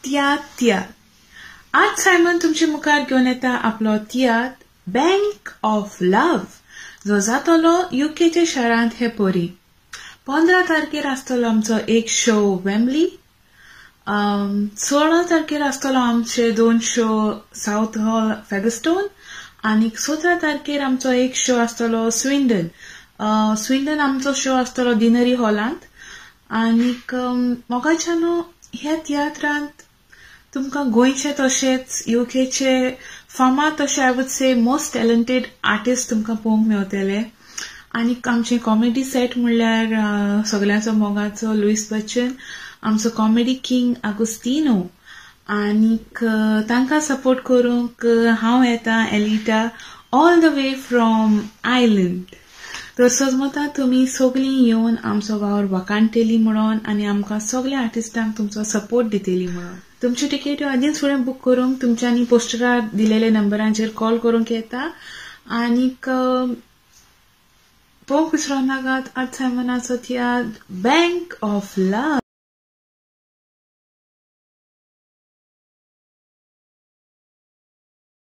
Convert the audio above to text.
तियात्र तियात्र. Art Simon तुमचे मुखार घेवन येता आपलो तियात्र बँक ऑफ लव्ह, जो जातलो युकेच्या शारांत हे परी 15 तारखेर आसतलो आमचो एक शो वेम्बली, 16 तारखेर आसतलो आमचे 2 शो सावथ हॉल फेदरस्टोन आनी 17 तारखेर आमचो एक शो आसतलो स्विंडन. स्विंडन आमचो शो आसतलो डिनरी हॉलांत. आनीक मोगाच्यानो ह्या तियात्रांत तुमकां गोंयचे तशेंच युकेचे फामाद तशें I would say most talented artist तुमकां पळोवंक मेवतले. आनीक आमचे कॉमेडी सेट म्हणल्यार सगल्यांचो मोगाचो लुईस बच्चन, आमचो कॉमेडी किंग आगुस्तिनो, आनीक तांकां सपोर्ट करूंक हांव येता Elita all the way from Ireland. तर सजमता तुमी सगळीं येवन आमचो वावर वाखाणटेली म्हणून आनी आमकां सगळ्या आर्टिस्टांक तुमचो सपोर्ट दितली म्हणून. तुमच्यो टिकेट्यो आदींच फुडें बूक करूंक तुमच्यांनी पोस्टरार दिलेल्या नंबरांचेर कॉल करूंक येता. आनीक पळोवंक विसरो नाकात आर्ट सायमनाचो तियात्र बँक ऑफ लव्ह.